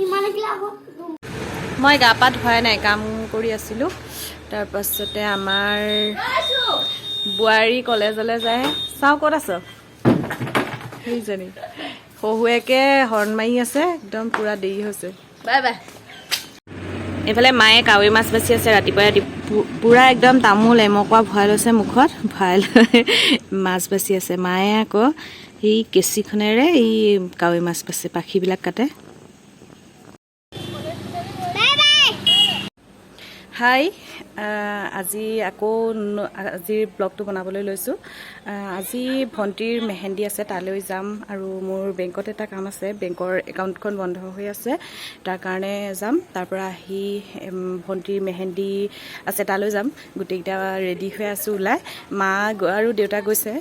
ইমান লাগিলে আকৌ। মই গা পা ধোৱাই নাই, কাম কৰি আছিলোঁ। তাৰপাছতে আমাৰ বোৱাৰী কলেজলৈ যায়। চাওঁ ক'ত আছ। সেইজনী শহুৱেকে হৰ্ণ মাৰি আছে, একদম পূৰা দেৰি হৈছে। Bye bye. এইফালে মায়ে কাৱৈ মাছ বাচি আছে। ৰাতিপুৱাই ৰাতি পূৰা একদম তামোল এমকুৱা ভৰাই লৈছে মুখত, ভৰাই লৈ মাছ বাচি আছে। মায়ে আকৌ এই কেঁচিখনেৰে এই কাৱৈ মাছ বাচে, পাখিবিলাক কাটে। Bye bye. হাই, আজি আকৌ আজিৰ ব্লগটো বনাবলৈ লৈছোঁ। আজি ভণ্টিৰ মেহেন্দি আছে, তালৈ যাম আৰু মোৰ বেংকত এটা কাম আছে। বেংকৰ একাউণ্টখন বন্ধ হৈ আছে, তাৰ কাৰণে যাম। তাৰ পৰা আহি ভণ্টিৰ মেহেন্দি আছে, তালৈ যাম। গোটেইকেইটা ৰেডি হৈ আছোঁ ওলাই। মা আৰু দেউতা গৈছে।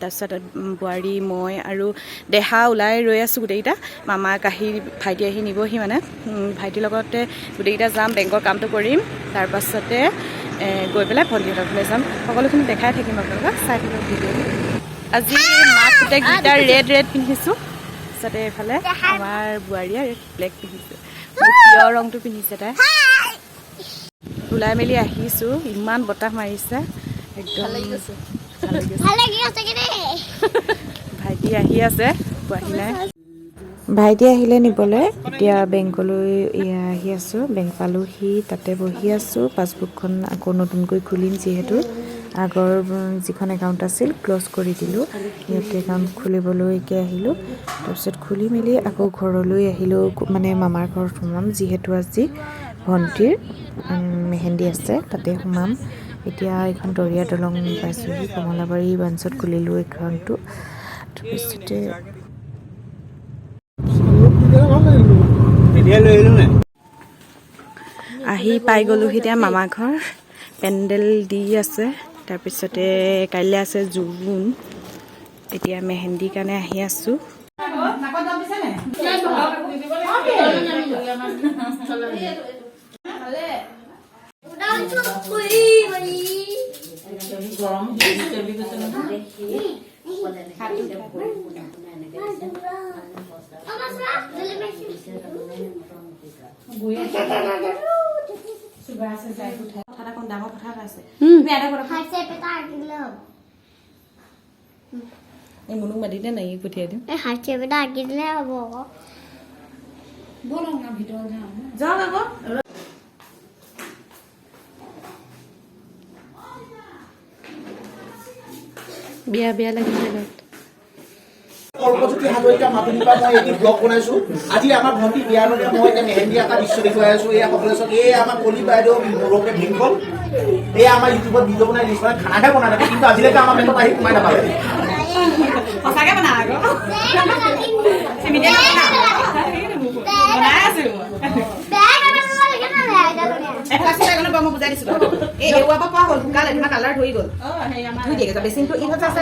তাৰপিছত বোৱাৰী, মই আৰু দেহা ওলাই ৰৈ আছোঁ গোটেইকেইটা। মামাক আহি ভাইটি আহি নিবহি, মানে ভাইটিৰ লগতে গোটেইকেইটা যাম। বেংকৰ কামটো কৰিম, তাৰপাছতে গৈ পেলাই ভণ্টিহঁতৰ ঘৰলৈ যাম। সকলোখিনি দেখাই থাকিম আপোনালোকক, চাই থাকক ভিডিঅ'টো। আজি মাক পুতেক দুইটা ৰেড ৰেড পিন্ধিছোঁ। তাৰপিছতে এইফালে আমাৰ বোৱাৰীয়ে ব্লেক পিন্ধিছে, মোৰ প্ৰিয় ৰংটো পিন্ধিছে তাই। ওলাই মেলি আহিছোঁ, ইমান বতাহ মাৰিছে একদম, ভাল লাগি গৈছে। ভাল লাগি আছে কি দেই। ভাইটি আহি আছে, পোৱাহি নাই। ভাইটি আহিলে নিবলৈ। এতিয়া বেংকলৈ এয়া আহি আছোঁ। বেংক পালোহি, তাতে বহি আছোঁ। পাছবুকখন আকৌ নতুনকৈ খুলিম, যিহেতু আগৰ যিখন একাউণ্ট আছিল ক্ল'জ কৰি দিলোঁ। ইয়াতে একাউণ্ট খুলিবলৈকে আহিলোঁ। তাৰপিছত খুলি মেলি আকৌ ঘৰলৈ আহিলোঁ, মানে মামাৰ ঘৰত সোমাম, যিহেতু আজি ভণ্টিৰ মেহেন্দি আছে, তাতে সোমাম। এতিয়া এইখন দৰিয়া দলং পাইছোঁহি। কমলাবাৰী ব্ৰাঞ্চত খুলিলোঁ একাউণ্টটো। তাৰপিছতে তেতিয়া লৈ আহিলো নাই। আহি পাই গ'লোহি এতিয়া মামা ঘৰ। পেণ্ডেল দি আছে। তাৰপিছতে কাইলৈ আছে জোৰোণ। এতিয়া মেহেন্দিৰ কাৰণে আহি আছোঁ। কথা এটা কম, ডাঙৰ কথা এটা আছে। তুমি এটা কথা হাত চেপেটা আঁকি দিলে হ'ব। এই মুনুক মাতি দে নাই, পঠিয়াই দিম। এই হাত চেপেটা আঁকি দিলে হ'ব আকৌ। যাওক আকৌ। বিয়া বিয়া লাগিছে ঘৰত। কল্পজ্যোতি হাজৰিকা মাজুলীৰ পৰা মই এটি ব্লগ বনাইছো। আজি আমাৰ ভণ্টি বিয়াৰ বাবে মই এতিয়া মেহেন্দি এটা দৃশ্য দেখুৱাই আছো। এয়া সকলোৱে চাওক। এই আমাৰ কলি বাইদেউ মোৰকে ভীমকল। এই আমাৰ ইউটিউবত ভিডিঅ' বনাই, ৰিলচ বনাই, খানাহে বনাই থাকে, কিন্তু আজিলৈকে আমাৰ পেটত আহি সোমাই নাপালে। সঁচাকে বনা আকৌ। বনাই আছো। মই বুজাই দিছো। এই এৰুৱাব পৰা হ'ল, শুকালে, তোমাৰ কালাৰ ধৰি গ'ল। ধুই দিয়ে বেচিনটো, ইহঁত আছে।